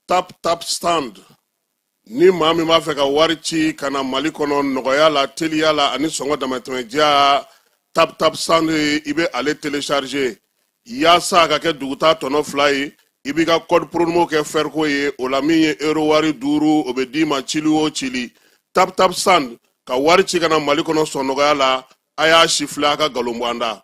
Tap Tap Send. Ni maa min b'a fɛ ka wari ci ka na Mali kɔnɔ nɔgɔya la, teliya la ani sɔngɔ damatɛmɛdiya, Tap Tap Send, i bɛ ale télécharger yaasa a ka kɛ duguta tɔnɔ 2 ye. I b'i ka code promo kɛ Ferco ye, o la min ye euro wari 5, o bɛ d'i ma cili o cili. Tap Tap Send ka wari ci ka na Mali kɔnɔ sɔn nɔgɔya la, a y'a sifilɛ a ka nkalon bɔ an da.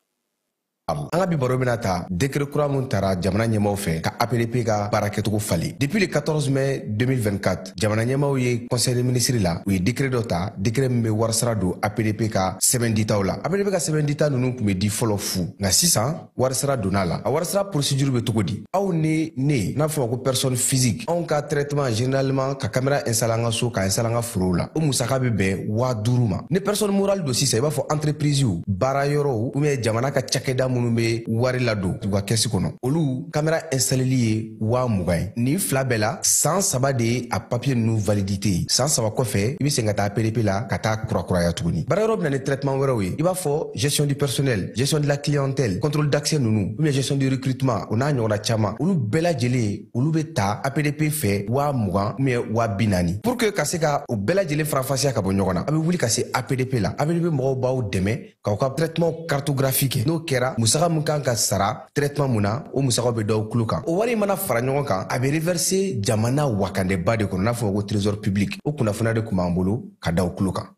An ka bi baro bɛna ta décret kura mun tara jamana ɲɛmaaw fɛ ka APDP ka baara kɛcogo falen. Depuis le 14 mai 2024, jamana ɲɛmaaw ye conseil des ministres la, u ye décret dɔ ta, décret min bɛ warisara don APDP ka sɛbɛn ditaw la. APDP ka sɛbɛn dita ninnu tun bɛ di fɔlɔ fu, nka sisan warisara donna la. A warisara procédure bɛ cogo di? Aw ni ne, n'a fɔ ko personne physique, anw ka traitement généralement ka caméra installer an ka so, ka installer an ka forow la, o musaka bɛ bɛn 5000 ma. Ni personne morale don sisan, i b'a fɔ entreprise, baara yɔrɔw ou bien jamana ka cakɛda minnu bɛ wari ladon u ka kɛsi kɔnɔ, olu caméra installeli ye 20,000 ye. Nin fila bɛɛ la, san 3 de ye a papier ninnu validité ye. San 3 kɔfɛ, i bɛ segin ka taa APDP la ka taa kurakuraya tuguni. Baara yɔrɔ bɛ na ni traitement wɛrɛw ye, i b'a fɔ gestion du personnel, gestion de la clientèle, contrôle d'accès ninnu, ou bien gestion du recrutement, o n'a ɲɔgɔnna caman. Olu bɛɛ lajɛlen, olu bɛ ta APDP fɛ 20,000 ou bien 40,000. Pour que ka se ka o bɛɛ lajɛlen faranfasiya ka bɔ ɲɔgɔn na, a bɛ wuli ka se APDP la. APDP mɔgɔw b'aw dɛmɛ k'aw ka traitement cartographie kɛ. N'o kɛra, musaka mun kan ka sara traitement mun na, o musakaw bɛ d'aw tulo kan. O wari mana fara ɲɔgɔn kan, a bɛ reverser jamana wakandeba de kɔnɔ, n'a fɔ ko trésor public. O kunnafoniya de tun b'an bolo ka d'aw tulo kan.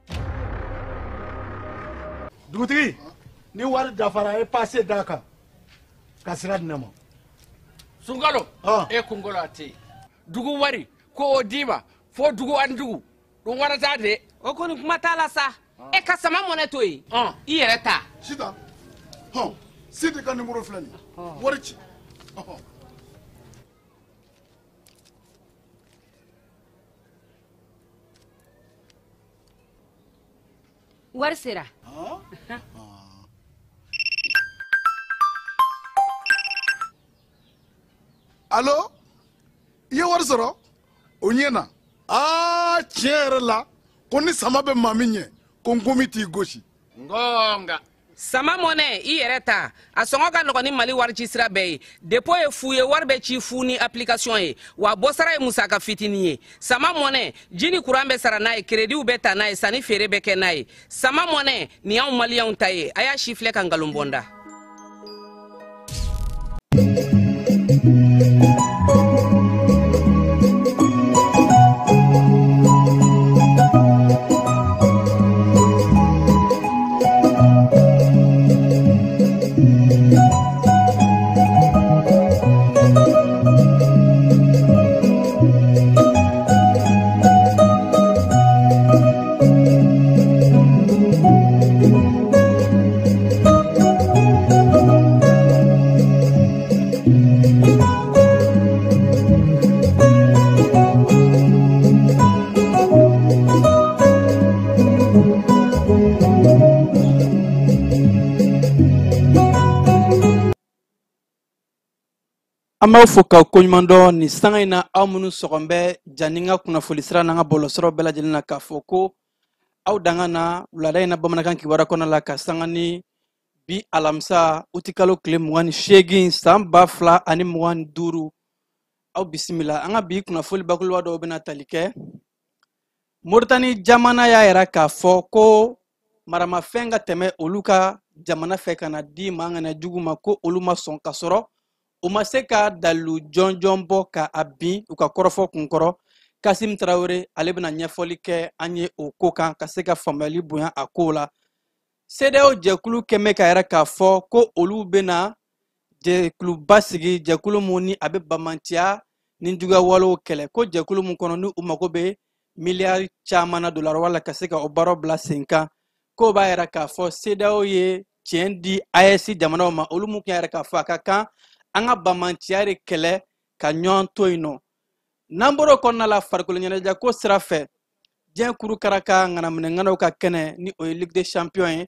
Dugutigi, ni wari dafara, e passe d'a kan ka sira di ne ma. Sunkalo, e kunkolo a tɛ yen. Dugu wari ko o d'i ma fo dugu ani dugu, dun wari t'a de. O kɔni kuma t'a la sa. E ka sama mɔnɛ to yen, i yɛrɛ ta. Sitan, hɔn, Sidi ka numéro filɛ nin ye, wari ci. Wari sera. Allo, i ye wari sɔrɔ? O ɲɛna. Aa, tiɲɛ yɛrɛ la, ko ni sama bɛ maa min ɲɛ, ko nkomi t'i gosi. Ngonga. Sama mɔnɛ, i yɛrɛ ta. A sɔngɔ ka nɔgɔn ni Mali wari ci sira bɛɛ ye. Dépôt ye fu ye, wari bɛ ci fu ni application ye. Wa bɔsara ye musaka fitinin ye. Sama mɔnɛ, ji ni courant bɛ sara n'a ye, crédit bɛ ta n'a ye, sanni feere bɛ kɛ n'a ye. Sama mɔnɛ, nin y'anw maliyɛnw ta ye. A y'a si filɛ ka nkalon bɔ n da. An b'aw fo k'aw koɲuman dɔn nin sanga in na, aw minnu sɔgɔn bɛ jani ka kunnafoni sira n'an ka bɔlɔlɔsiraw bɛɛ lajɛlen na, k'a fɔ ko aw danga na wulada in na bamanankan kibaruya kɔnɔ la ka sanga ni bi alamisa utikalo tile 28 san 2025. Aw bisimila. An ka bi kunnafoni bakuruba dɔw bɛna tali kɛ. Moritani jamana y'a yira k'a fɔ ko maramafɛn ka tɛmɛ olu ka jamana fɛ ka na di maa ŋaniya jugu ma, ko olu ma sɔn ka sɔrɔ u ma se ka dalilu jɔnjɔn bɔ ka a bin u ka kɔrɔfɔ kunkɔrɔ. Kasim Tarawele ale bɛna ɲɛfɔli kɛ an ye o ko kan ka se ka faamuyali bonya a ko la. CEDEAO jɛkulu kɛmɛ ka yɛrɛ k'a fɔ ko olu bɛna jɛkuluba sigi, jɛkulu mun ni a bɛ bamantiya ni juguya walew kɛlɛ, ko jɛkulu mun kɔnɔ ni u mago bɛ miliyari caman na dolari wala ka se ka o baaraw bila sen kan. K'o b'a yira k'a fɔ CEDEAO ye tiɲɛ di AES jamanaw ma, olu mun yɛrɛ k'a fɔ a ka kan an ka bamantiya de kɛlɛ ka ɲɔgɔn to yen nɔ. N'an bɔra o kɔnɔna la, farikolo ɲɛnajɛ ko sira fɛ, diɲɛ kurukara ka ŋanaminɛŋanaw ka kɛnɛ ni o ye Ligue des Champions ye,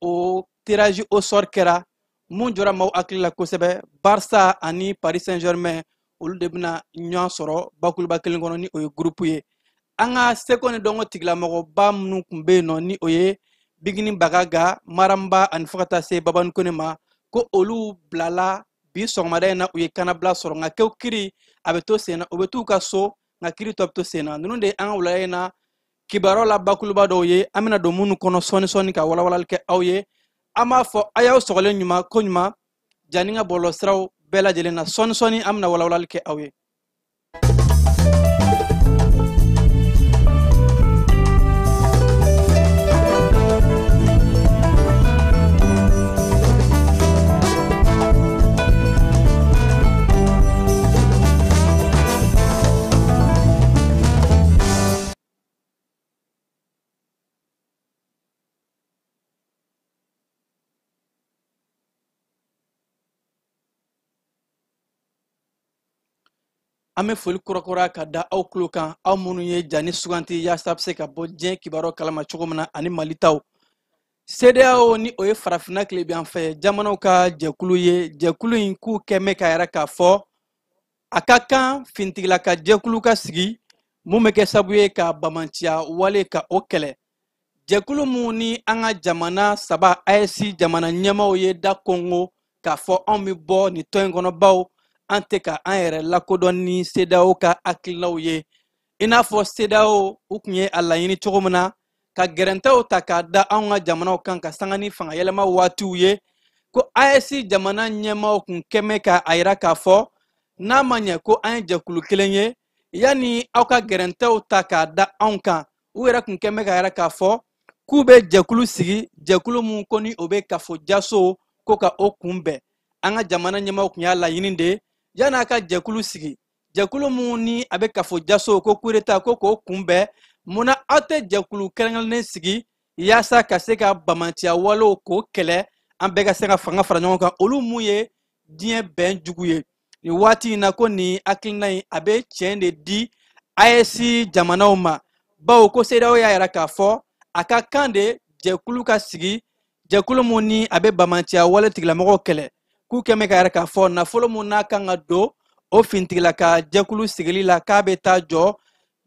o tirage au sort kɛra mun jɔra maaw hakili la kosɛbɛ. Barça ani Paris Saint-Germain olu de bɛna ɲɔgɔn sɔrɔ bakuruba kelen kɔnɔ ni o ye groupe ye. An ka seko ni dɔnko tigilamɔgɔba minnu tun bɛ yen nɔ, ni o ye Bigini Bagaga, Maramba ani fo ka taa se Babani Kone ma, ko olu bilala bi sɔgɔmada in na, u ye kannabila sɔrɔ. Nka ko kiri a bɛ to sen na, u bɛ t'u ka so, nka kiri tɔ bɛ to sen na. Ninnu de ye an ka wulada in na kibaruyaw la bakuruba dɔw ye, an bɛna don minnu kɔnɔ sɔɔni sɔɔni ka walawalali kɛ aw ye. An b'a fɔ a y'aw sɔgɔlen ɲuman ko ɲuman janni ka bɔlɔlɔsiraw bɛɛ lajɛlen na. Sɔɔni sɔɔni an bɛna walawalali kɛ aw ye. An bɛ foli kurakuraya ka da aw tulo kan, aw minnu ye jani suganti yaasa a bɛ se ka bɔ diɲɛ kibaruyaw kalama cogo min na ani Mali taw. CEDEAO, ni o ye farafinna tilebiyanfɛ jamanaw ka jɛkulu ye, jɛkulu in k'u kɛ mɛ ka yɛrɛ k'a fɔ a ka kan fintigilaka jɛkulu ka sigi mun bɛ kɛ sababu ye ka bamanciya wale ka o kɛlɛ. Jɛkulu mun ni an ka jamana saba AES jamana ɲɛmaaw ye da kongo k'a fɔ anw bɛ bɔ nin tɔn in kɔnɔ, bawo an tɛ ka an yɛrɛ lakodɔn ni CEDEAO ka hakilinaw ye. I n'a fɔ CEDEAO u tun ye a laɲini cogo min na ka gɛrɛntɛw ta k'a da anw ka jamanaw kan ka sanga ni fanga yɛlɛma waatiw ye, ko AES jamana ɲɛmaaw kun kɛmɛ ka a yira k'a fɔ n'a ma ɲɛ ko an ye jɛkulu kelen ye, yanni aw ka gɛrɛntɛw ta k'a da anw kan, u yɛrɛ kun kɛmɛ k'a yira k'a fɔ k'u bɛ jɛkulu sigi, jɛkulu mun ko ni o bɛ kafo jaso ko ka o kunbɛn. An ka jamana ɲɛmaaw kun y'a laɲini de yanni a ka jɛkulu sigi, jɛkulu mun ni a bɛ kafo jaso ko coup d'état ko k'o kunbɛn, munna aw tɛ jɛkulu kɛrɛnkɛrɛnnen sigi yaasa ka se ka bamanciya walew k'o kɛlɛ, an bɛɛ ka se ka fanga fara ɲɔgɔn kan, olu mun ye diɲɛ bɛn jugu ye. Nin waati in na ko nin hakilina in a bɛ tiɲɛ de di AES jamanaw ma, bawo ko CEDEAO y'a yira k'a fɔ a ka kan de jɛkulu ka sigi, jɛkulu mun ni a bɛ bamanciya wale tigilamɔgɔw kɛlɛ, k'u kɛn bɛ ka yira k'a fɔ nafolo mun n'a kan ka don o fintigilaka jɛkulu sigili la k'a bɛ taa jɔ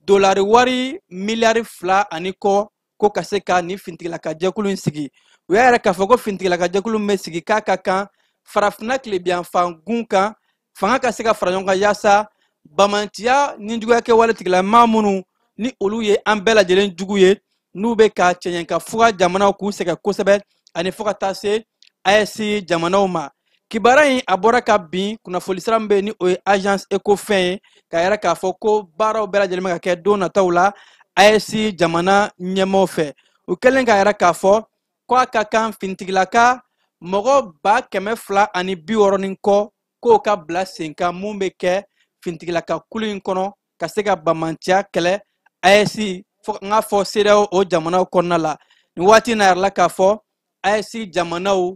dolari wari miliyari 2 ani kɔ, ko ka se ka nin fintigilaka jɛkulu in sigi. U y'a yira k'a fɔ ko fintigilaka jɛkulu min bɛ sigi k'a ka kan farafinna tilebiyanfan gun kan, fanga ka se ka fara ɲɔgɔn kan yaasa bamanciya ni juguya kɛwale tigilamaa minnu ni olu ye an bɛɛ lajɛlen jugu ye, n'u bɛ ka cɛɲɛ ka fuga jamanaw k'u sɛgɛn kosɛbɛ ani fo ka taa se AES jamanaw ma. Kibaruya in a bɔra ka bin kunnafoni sira min bɛ yen ni o ye agence Ecofin ye, k'a yira k'a fɔ ko baaraw bɛɛ lajɛlen bɛ ka kɛ don nataw la AES jamana ɲɛmaaw fɛ. U kɛlen k'a yira k'a fɔ ko a ka kan fintigilaka mɔgɔ 260 ni kɔ k'o ka bila sen kan mun bɛ kɛ fintigilaka kulu in kɔnɔ ka se ka bamanciya kɛlɛ AES fo n k'a fɔ CEDEAO o jamanaw kɔnɔna la. Nin waati in na a yirala k'a fɔ AES jamanaw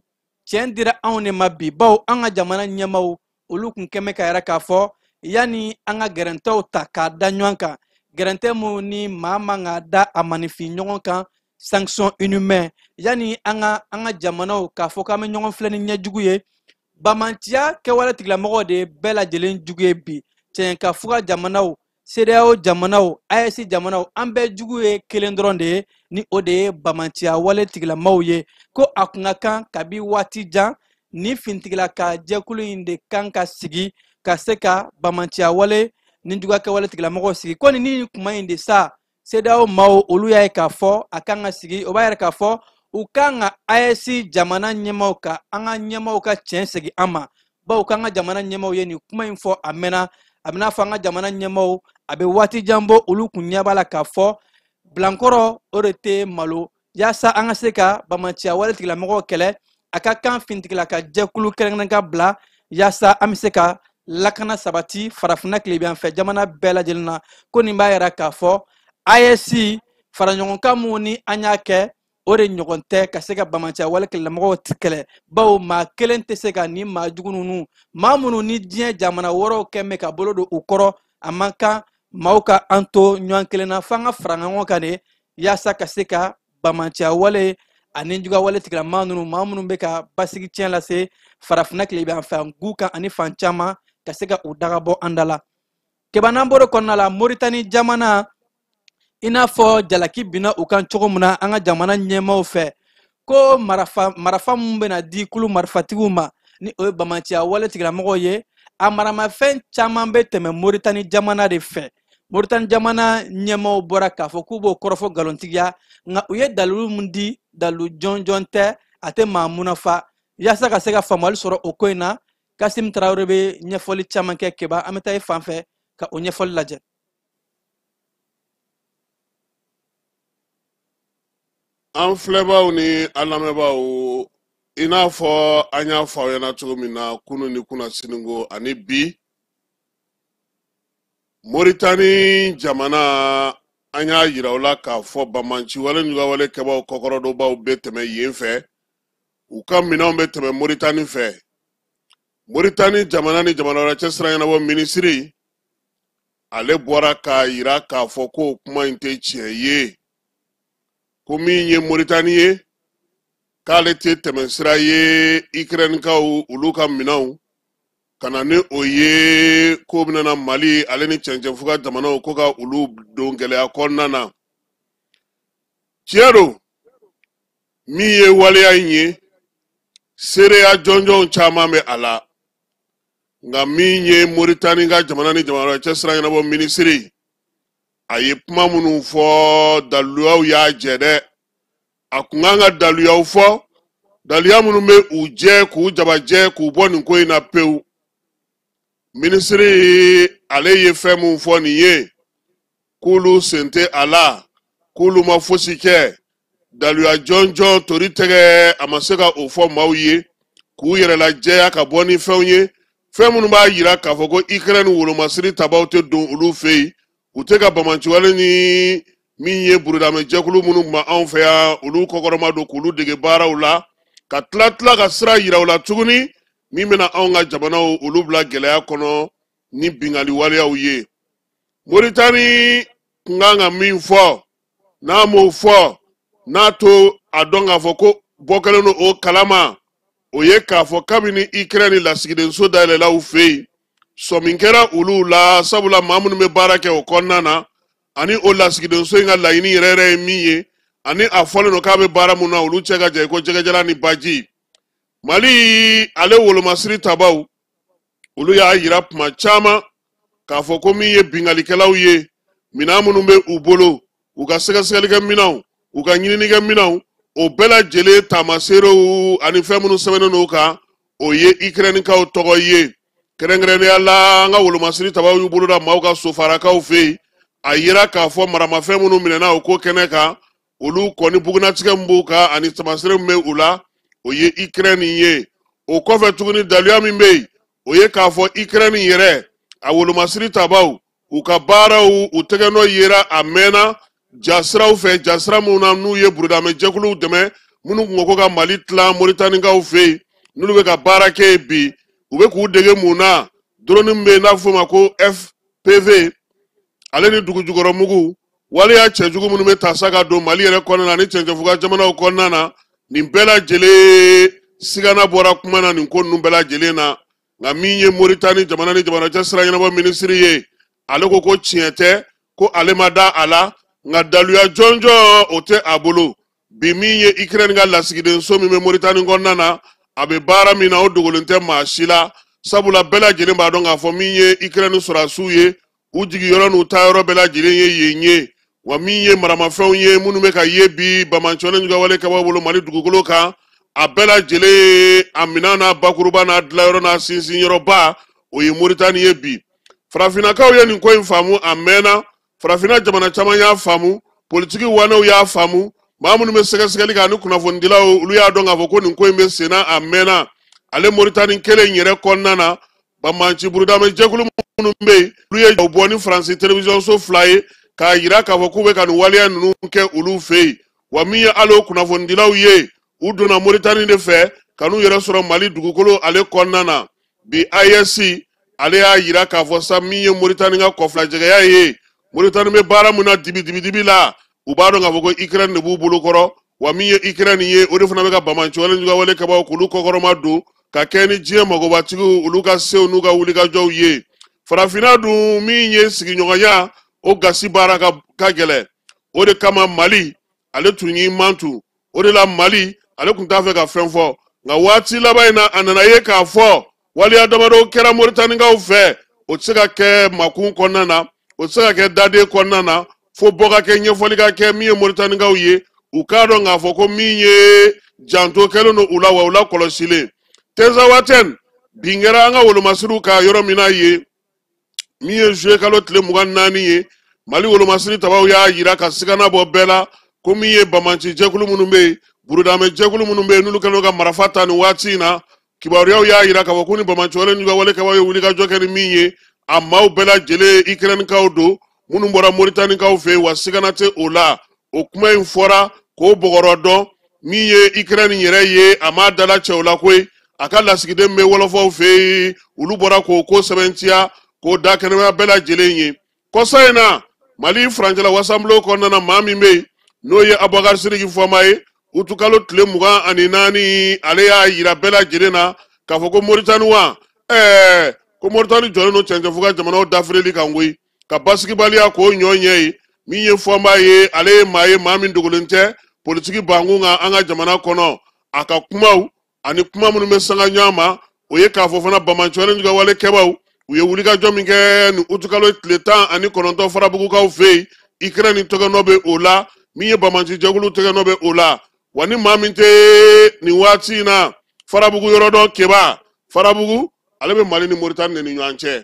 tiɲɛ dira anw de ma bi, bawo an ka jamana ɲɛmaaw olu kun kɛn bɛ k'a yira k'a fɔ yanni an ka gɛrɛntɛw ta k'a da ɲɔgɔn kan, gɛrɛntɛ mun ni maa man ka da a maninfin ɲɔgɔn kan, sanction inhumaine, yanni an ka jamanaw k'a fɔ k'an bɛ ɲɔgɔn filɛ ni ɲɛjugu ye, bamanciya kɛwale tigilamɔgɔw de ye bɛɛ lajɛlen jugu ye bi. Tiɲɛ ka fuga jamanaw, CEDEAO jamanaw, AES jamanaw, an bɛɛ jugu ye kelen dɔrɔn de ye, ni o de ye bamanciya wale tigilamɔgɔw ye. Ko a kun ka kan kabi waati jan ni fintigilaka jɛkulu in de kan ka sigi ka se ka bamanciya wale ni juguya kɛwale tigilamɔgɔw sigi. Ko nin kuma in de sa CEDEAO maaw olu y'a ye k'a fɔ a kan ka sigi, o b'a yira k'a fɔ u kan ka AES jamana ɲɛmaaw ka an ka ɲɛmaaw ka tiɲɛ segin an ma, bawo k'an ka jamana ɲɛmaaw ye nin kuma in fɔ a mɛnna, a bɛna fɔ an ka jamana ɲɛmaaw a bɛ waati jan bɔ olu kun ɲɛ b'a la k'a fɔ bilankɔrɔ o de tɛ malo, yaasa an ka se ka bamanciya wale tigilamɔgɔw kɛlɛ, a ka kan fintigilaka jɛkulu kɛrɛnkɛrɛn ka bila yaasa an bɛ se ka lakana sabati farafinna tilebiyanfɛ jamana bɛɛ lajɛlen na. Ko nin b'a yira k'a fɔ AES faraɲɔgɔnkan mun ni an y'a kɛ o de ɲɔgɔn tɛ ka se ka bamanciya wale kɛlɛlamɔgɔw kɛlɛ, bawo maa kelen tɛ se ka nin maa jugu ninnu, maa minnu ni diɲɛ jamana wɛrɛw kɛn bɛ ka bolo don u kɔrɔ, a man kan maaw ka an to ɲɔgɔn kelen na, f'an ka fara ɲɔgɔn kan de yaasa ka se ka bamanciya wale ani juguya wale tigilamaa ninnu, maa minnu bɛ ka basigi tiɲɛ lase farafinna tilebiyanfan gu kan ani fan caman, ka se ka u daga bɔ an da la. Keba n'an bɔr'o kɔnɔna la, Moritani jamana I n'a fɔ jalaki binna u kan cogo min na an ka jamana ɲɛmaaw fɛ, ko marafa min bɛna di kulu marifatigiw ma, ni o ye bamaciya wale tigilamɔgɔw ye, a maramafɛn caman bɛ tɛmɛ Moritani jamana de fɛ. Moritani jamana ɲɛmaaw bɔra k'a fɔ k'u b'o kɔrɔfɔ nkalontigiya, nka u ye dalilu min di, dalilu jɔnjɔn tɛ, a tɛ maa munafa. Yaasa ka se ka faamuyali sɔrɔ o ko in na, Kasim Tarawele bɛ ɲɛfɔli caman kɛ. Keba, an bɛ taa e fan fɛ ka o ɲɛfɔli lajɛ. An filɛbaaw ni an lamɛnbaaw, i n'a fɔ an y'a fɔ aw ɲɛna cogo min na kunun ni kunnasiniko ani bi, Moritani jamana, an y'a yira u la k'a fɔ banbaanci wale ɲugawale kɛbaaw kɔkɔrɔdonbaw bɛ tɛmɛ yen fɛ, u ka minɛnw bɛ tɛmɛ Moritani fɛ. Moritani jamana ni jamana wɛrɛ cɛ sira ɲɛnabɔ minisiri, ale bɔra k'a yira k'a fɔ ko kuma in tɛ tiɲɛ ye, ko min ye Moritani ye, k'ale tɛ tɛmɛ sira ye Ikɛrɛnikaw olu ka minɛnw ka na ni o ye, k'o bɛna na Mali ale ni cɛncɛnfuga jamanaw ko ka olu don gɛlɛya kɔnɔna na. Tiɲɛ don, min ye waleya in ye, seereya jɔnjɔnw caman bɛ a la, nka min ye Moritani ka jamana ni jamana wɛrɛ cɛ sira ɲɛnabɔ minisiri, a ye kuma minnu fɔ, daluyaw y'a jɛ dɛ. A kun kan ka daluyaw fɔ, daluya minnu bɛ u jɛ k'u jabajɛ k'u bɔ nin ko in na pewu. Minisiri ale ye fɛn mun fɔ nin ye, k'olu sen tɛ a la, k'olu ma fosi kɛ, daluya jɔnjɔn tori tɛgɛ a ma se ka o fɔ maaw ye k'u yɛrɛ lajɛya ka bɔ ni fɛnw ye, fɛn minnu b'a yira k'a fɔ ko Ikɛrɛni wolomasiri tabaw tɛ don olu fɛ yen, u tɛ ka bamaciwale ni min ye burudamɛ jɛkulu minnu tun bɛ anw fɛ yan olu kɔkɔrɔma don k'olu dege baaraw la, ka tila tila ka sira yira u la tuguni min bɛna anw ka jamanaw olu bila gɛlɛya kɔnɔ ni binkanni waleyaw ye. Moritani kun kan ka min fɔ, n'a m'o fɔ, n'a to a dɔn k'a fɔ ko bɔ kɛlen don o kalama, o ye k'a fɔ kabini Ikɛrɛni lasigidenso dayɛlɛla u fɛ yen, sɔmi kɛra olu la, sabula maa minnu bɛ baara kɛ o kɔnɔna na, ani o lasigidenso in ka laɲini yɛrɛ yɛrɛ ye min ye, ani a fɔlen don k'a bɛ baara mun na, olu cɛ ka jan i ko jɛgɛjalan ni baji. Mali ale wolomasiri tabaw, olu y'a yira kuma caman k'a fɔ ko min ye binkannikɛlaw ye, minɛn minnu bɛ u bolo, u ka sɛgɛsɛgɛlikɛ minɛnw, u ka ɲininikɛ minɛnw, o bɛɛ lajɛlen taamaseerew ani fɛn minnu sɛbɛnnen don o kan, o ye Ikɛrɛnikaw tɔgɔ ye. Kɛrɛnkɛrɛnnenya la, an ka wolomasiri tabaw y'u bolo da maaw ka sofarakaw fɛ yen, a yira k'a fɔ maramafɛn minnu minɛna o ko kɛnɛ kan, olu kɔni bugunnatigɛ min b'u kan ani taamasere min bɛ u la, o ye Ikɛrɛni ye. O kɔfɛ tuguni, daluya min bɛ yen, o ye k'a fɔ Ikɛrɛni yɛrɛ a wolomasiri tabaw, u ka baaraw, u tɛgɛnɔ yera a mɛnna jasiraw fɛ, jasira minnu na n'u ye burudamɛ jɛkuluw dɛmɛ minnu kun ko ka Mali tilan Moritanikaw fɛ yen, n'olu bɛ ka baara kɛ yen bi, u bɛ k'u dege mun na, drone min bɛ yen n'a bɛ f'o ma ko FPV, ale ni dugujukɔrɔmugu waleya cɛjugu minnu bɛ ta sa ka don Mali yɛrɛ kɔnɔna na ni cɛncɛnfuga jamanaw kɔnɔna na, nin bɛɛ lajɛlen sigana bɔra kuma na nin ko ninnu bɛɛ lajɛlen na. Nka min ye Moritani jamana ni jamana cɛ sira ɲɛnabɔ minisiri ye, ale ko ko tiɲɛ tɛ, ko ale ma da a la, nka daluya jɔnjɔn o tɛ a bolo. Bi min ye Ikɛrɛni ka lasigidenso min bɛ Moritani kɔnɔna na, a bɛ baara min na, o dogolen tɛ maa si la, sabula bɛɛ lajɛlen b'a dɔn k'a fɔ min ye Ikɛrɛni sɔrɔdasiw ye, u jigiyɔrɔ n'u taayɔrɔ bɛɛ lajɛlen ye yen ye. Wa min ye maramafɛnw ye minnu bɛ ka ye bi bamancɔni ɲugawale kɛbaaw bolo Mali dugukolo kan, a bɛɛ lajɛlen a minɛn n'a bakuruba n'a dilanyɔrɔ n'a sinsinyɔrɔba, o ye Moritani ye bi. Farafinnakaw ye nin ko in faamu a mɛnna, farafinna jamana caman y'a faamu, politiki wanɛw y'a faamu, maa minnu bɛ sɛgɛsɛgɛli kɛ ani kunnafonidilaw, olu y'a dɔn k'a fɔ ko nin ko in bɛ senna a mɛnna. Ale Moritani kelen yɛrɛ kɔnɔna na, banbanci burudamɛ jɛkulu minnu bɛ yen, olu ye bɔ ni Faransi telewisɔnso 2 ye k'a yira k'a fɔ k'u bɛ ka nin waleya ninnu kɛ olu fɛ yen. Wa min ye hali o kunnafonidilaw ye, u donna Moritani de fɛ ka n'u yɛrɛ sɔrɔ Mali dugukolo ale kɔnɔna na bi. AES ale y'a yira k'a fɔ sa min ye Moritani ka kɔfilajɛgɛya ye, Moritani bɛ baara min na dibi dibi dibi la, u b'a dɔn k'a fɔ ko Ikɛrɛni de b'u bolo kɔrɔ. Wa min ye Ikɛrɛni ye, o de fana bɛ ka bamanciwale ɲugawale kɛbaaw k'olu kɔkɔrɔma don ka kɛ ni diɲɛ magobatigiw olu ka sew n'u ka wulikajɔw ye. Farafinna dun, min ye sigiɲɔgɔnya o gasi baara ka gɛlɛn. O de kama Mali ale tun y'i mantu, o de la Mali ale tun t'a fɛ ka fɛn fɔ. Nka waati laban in na, a nana ye k'a fɔ waleya damadɔ kɛra Moritanikaw fɛ, o tɛ se ka kɛ makun kɔnɔna na, o tɛ se ka kɛ daden kɔnɔna na, fo bɔ ka kɛ, ɲɛfɔli ka kɛ min ye Moritanikaw ye, u k'a dɔn k'a fɔ ko min ye janto kɛlen don u la, wa u la kɔlɔsilen. Tɛnzawatɛn bin kɛra an ka wolomasiriw kan yɔrɔ min na ye, min ye zuwe kalo tile 24 ye, Mali wolomasiri tabaw y'a yira ka sigana bɔ bɛɛ la ko min ye bamanci jɛkulu minnu bɛ yen, burudamɛ jɛkulu minnu bɛ yen, n'olu kɛlen don ka marifa ta nin waati in na, kibaruyaw y'a yira k'a fɔ ko ni bamanci wale n'u ka wale kɛbaaw ye wulikajɔ kɛ ni min ye, a maaw bɛɛ lajɛlen Ikɛrɛnikaw don minnu bɔra Moritanikaw fɛ yen, wa sigana tɛ o la. O kuma in fɔra k'o bɔgɔrɔ dɔn. Min ye Ikɛrɛni yɛrɛ ye, a m'a dala cɛw la koyi, a ka lasigiden bɛ wɔlɔfɔw fɛ yen, olu bɔra k'o ko sɛbɛntiya k'o da kɛnɛmaya bɛɛ lajɛlen ye. Kɔsa in na, Mali furancɛla wasanbulon kɔnɔna na, maa min bɛ yen n'o ye Abubakar Sidiki Fɔnba ye, utukalo tile 24, ale y'a yira bɛɛ lajɛlen na k'a fɔ ko Moritani wa ko Moritani jɔlen don cɛncɛnfu ka jamanaw dafirili kan koyi, ka basigibaliya k'o ɲɔ ɲɛ ye. Min ye Fɔnba ye, ale ye maa ye, maa min dogolen tɛ politiki bankun kan an ka jamana kɔnɔ. A ka kumaw ani kuma minnu bɛ sanga ɲɔgɔn ma, o ye k'a fɔ fana bamanci wale n'u ka wale kɛbaaw, u ye wulikajɔ min kɛ nin utukalo tile 19 Farabugukaw fɛ yen, Ikɛrɛni tɛgɛnɔ bɛ o la, min ye bamanci jɛkulu tɛgɛnɔ bɛ o la. Wa ni maa min tɛ nin waati in na Farabugu yɔrɔ dɔn, Keba Farabugu ale bɛ Mali ni Moritani de ni ɲɔgɔn cɛ.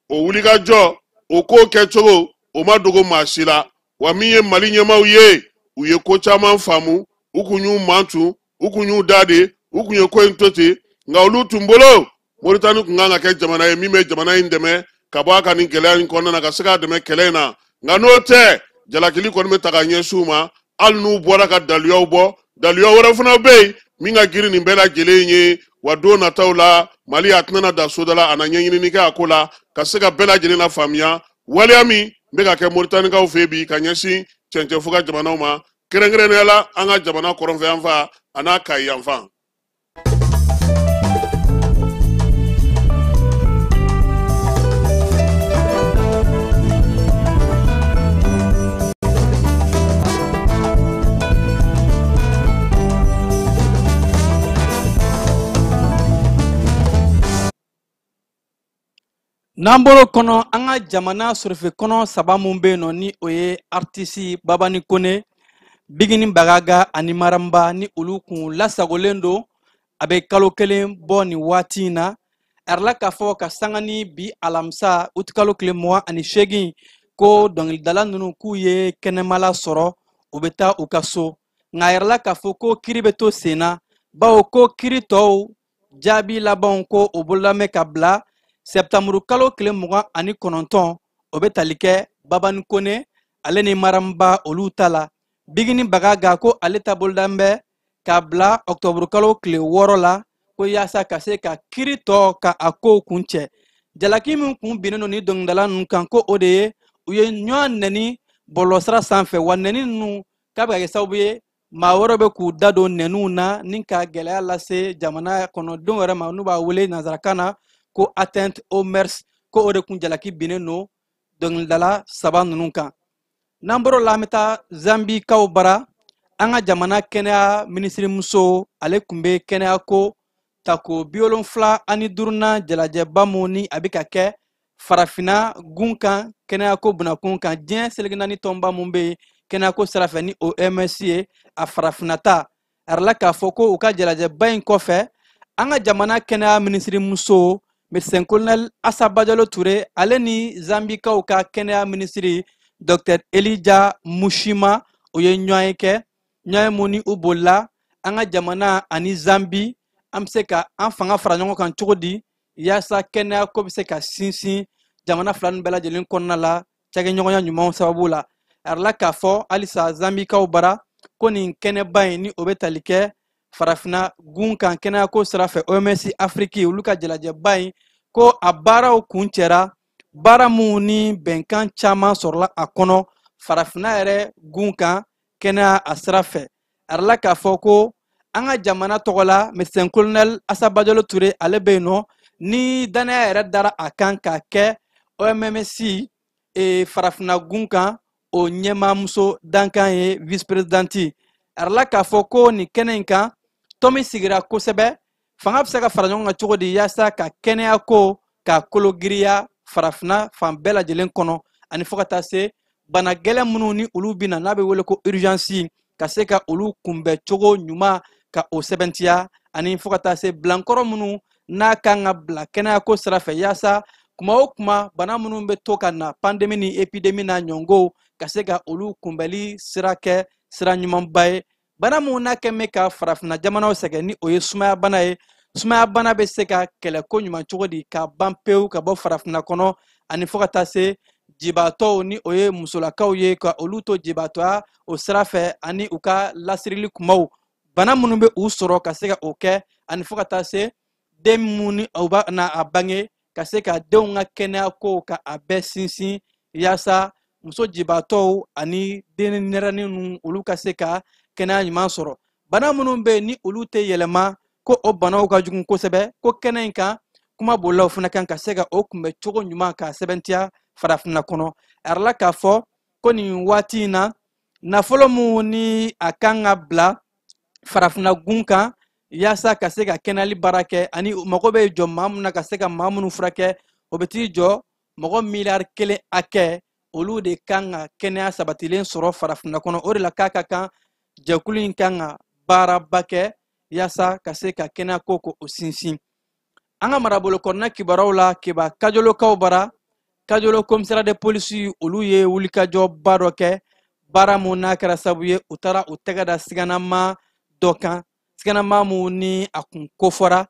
O wulikajɔ, o ko kɛcogo, o ma dogo maa si la. Wa min ye Mali ɲɛmaaw ye, u ye ko caman faamu, u kun y'u mantu, u kun y'u da de, u kun ye ko in to ten. Nka olu tun bolo Moritani kun kan ka kɛ jamana ye min bɛ jamana in dɛmɛ ka bɔ a ka nin gɛlɛya in kɔnɔna na, ka se k'a dɛmɛ kɛlɛ in na. Nka n'o tɛ, jalakili kɔni bɛ ta ka ɲɛsin u ma, hali n'u bɔra ka daluyaw bɔ, daluya wɛrɛ fana bɛ yen min ka girin nin bɛɛ lajɛlen ye. Wa don nataw la, Mali a tɛna da soda la, a na ɲɛɲinini kɛ a ko la ka se ka bɛɛ lajɛlen lafaamuya waleya min bɛ ka kɛ Moritanikaw fɛ bi ka ɲɛsin cɛncɛnfu ka jamanaw ma, kɛrɛnkɛrɛnnenya la an ka jamana kɔrɔnfɛ yanfan a n'a Kayi yanfan. N'an bɔr'o kɔnɔ, an ka jamana sorofe kɔnɔ saba mun bɛ yen nɔ, ni o ye artisi Babani Kone, Bigini Bagaga ani Maramba, ni olu kun lasagolen don a bɛ kalo kelen bɔ nin waati in na. A yɛrɛ la k'a fɔ ka sanga ni bi alamisa utikalo tile 28, ko dɔnkilidala ninnu k'u ye kɛnɛmala sɔrɔ, u bɛ taa u ka so. Nka a yɛrɛ la k'a fɔ ko kiri bɛ to sen na, bawo ko kiri tɔw jaabi labanw ko o bololamɛ ka bila sɛptanburu kalo tile 29, o bɛ tali kɛ Babani Kone ale ni Maramba olu ta la. Bigini Bagaga ko ale ta bolodan bɛ k'a bila ɔktɔburu kalo tile 6 la, ko yaasa ka se ka kiri tɔ ka a kow kuncɛ. Jalaki min kun binnen don ni dɔnkilidala ninnu kan, ko o de ye u ye ɲɔgɔn nɛni bɔlɔlɔsira sanfɛ, wa nɛni ninnu k'a bɛ ka kɛ sababu ye maa wɛrɛw bɛ k'u da don nɛniw na ni ka gɛlɛya lase jamana kɔnɔdenw yɛrɛ ma, n'u b'a wele nanzarakan na ko atteinte aux mœurs, ko o de kun jalaki binnen don dɔnkilidala saba ninnu kan. N'an bɔr'o la, an bɛ taa Zambikaw bara. An ka jamana kɛnɛya minisirimuso ale tun bɛ kɛnɛyako tako 75nan jalajɛba mun ni a bɛ ka kɛ farafinna gun kan kɛnɛyako bunakun kan, diɲɛ seleke naani tɔnba mun bɛ yen kɛnɛyako sira fɛ ni OMS ye a farafinna ta. A yɛrɛ la k'a fɔ ko u ka jalajɛba in kɔfɛ, an ka jamana kɛnɛya minisirimuso médecin colonel Assa Badiallo Touré ale ni Zambikaw ka kɛnɛya minisiri docteur Elijah Mushima o ye ɲɔgɔn ye kɛ, ɲɔgɔn ye mun ni u bolila an ka jamana ani Zambi an bɛ se ka an fanga fara ɲɔgɔn kan cogo di yaasa kɛnɛya ko bɛ se ka sinsin jamana fila ninnu bɛɛ lajɛlen kɔnɔna la cakɛɲɔgɔnya ɲumanw sababu la. A yɛrɛ la k'a fɔ halisa Zambikaw bara ko nin kɛnɛba in ni o bɛ tali kɛ farafinna gun kan kɛnɛyako sira fɛ OMS Afiriki olu ka jalajɛba in, ko a baaraw kuncɛra, baara minnu ni bɛnkan caman sɔrɔla a kɔnɔ farafinna yɛrɛ gun kan kɛnɛya a sira fɛ. A yɛrɛ la k'a fɔ ko an ka jamana tɔgɔ la médecin colonel Assa Badiallo Touré ale bɛ yen nɔ ni danaya yɛrɛ dara a kan k'a kɛ OMS farafinna gun kan o ɲɛmaamuso dankan ye vice présidente. A yirala k'a fɔ ko nin kɛnɛ in kan tɔn min sigira kosɛbɛ, fanga bɛ se ka fara ɲɔgɔn kan cogo di yaasa ka kɛnɛya ko ka kologiriya farafinna fan bɛɛ lajɛlen kɔnɔ, ani fo ka taa se bana gɛlɛn minnu ni olu bɛ na n'a bɛ wele ko urgence, ka se ka olu kunbɛn cogo ɲuman ka o sɛbɛntiya, ani fo ka taa se bilankɔrɔ minnu n'a kan ka bila kɛnɛyako sira fɛ yaasa kuma o kuma bana minnu bɛ to ka na pandémie ni épidémie n'a ɲɔngow ka se ka olu kunbɛli sira kɛ sira ɲumanba ye. Bana minnu n'a kɛn bɛ ka farafinna jamanaw sɛgɛn ni o ye sumaya bana ye, sumaya bana bɛ se ka kɛlɛ ko ɲuman cogo di ka ban pewu ka bɔ farafinna kɔnɔ, ani fo ka taa se jibaatɔw ni o ye musolakaw ye ka olu to jibaatɔya o sira fɛ, ani u ka lasirili kumaw bana minnu bɛ u sɔrɔ ka se ka o kɛ, ani fo ka taa se den minnu ni u b'a na a bange ka se ka denw ka kɛnɛya kow ka a bɛɛ sinsin yaasa muso jibaatɔw ani den nɛrɛnin ninnu olu ka se ka kɛnɛya ɲuman sɔrɔ. Bana minnu bɛ yen ni olu tɛ yɛlɛma ko o banaw ka jugu kosɛbɛ, ko kɛnɛ in kan kuma bolila o fana kan ka se ka o kunbɛn cogo ɲuman k'a sɛbɛntiya farafinna kɔnɔ. A yirala k'a fɔ ko nin waati in na nafolo mun ni a kan ka bila farafinna gun kan yaasa ka se ka kɛnɛyali baara kɛ, ani mago bɛ jɔ maa mun na ka se ka maa minnu furakɛ, o bɛ t'i jɔ mɔgɔ miliyari 1 hakɛ, olu de kan ka kɛnɛya sabatilen sɔrɔ farafinna kɔnɔ. O de la k'a ka kan jɛkulu in kan ka baaraba kɛ yaasa ka se ka kɛnɛya ko k'o sinsin. An ka marabolo kɔnɔna kibaruyaw la, Keba Kajolokaw bara, Kajolo commissariat de police olu ye wulikajɔba dɔ kɛ, baara mun n'a kɛra sababu ye u taara u tɛgɛ da siganama dɔ kan, siganama mun ni a kun kofɔra,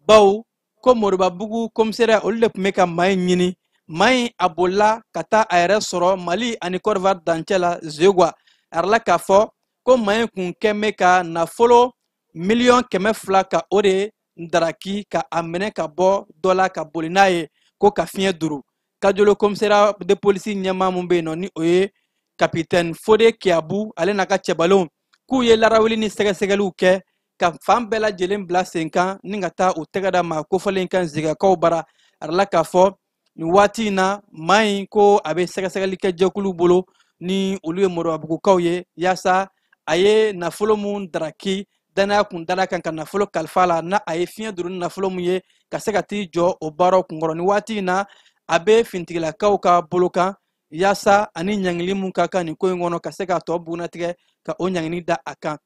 bawo ko Moribabugu commissariat olu de tun bɛ ka maa in ɲini. Maa in a bolila ka taa a yɛrɛ sɔrɔ Mali ani Côte d'Ivoire dancɛ la Zegwa. A yirala k'a fɔ ko maa in kun kɛn bɛ ka nafolo miliyɔn 200 ka o de daraki ka a minɛ ka bɔ dɔ la ka boli n'a ye ko ka fiɲɛ duru. Kajolo commissariat de police ɲɛmaa mun bɛ yen nɔ ni o ye capitaine Fode Kiabu, ale n'a ka cɛbalenw k'u ye larawuli ni sɛgɛsɛgɛliw kɛ ka fan bɛɛ lajɛlen bila sen kan ni ka taa u tɛgɛ da maa kofɔlen kan Zigakaw bara. A yirala k'a fɔ nin waati in na maa in ko a bɛ sɛgɛsɛgɛli kɛ jɛkulu bolo ni olu ye Moribabugukaw ye, yaasa a ye nafolo mun daraki danaya kun dala kan ka nafolo kalifa la n'a a ye fiɲɛ duru ni nafolo mun ye ka se ka t'i jɔ o baaraw kunkɔrɔ. Nin waati in na a bɛ fintigilakaw ka bolo kan yaasa ani ɲangili mun ka kan nin ko in kɔnɔ ka se k'a tɔ bugunnatigɛ ka o ɲangili da a kan.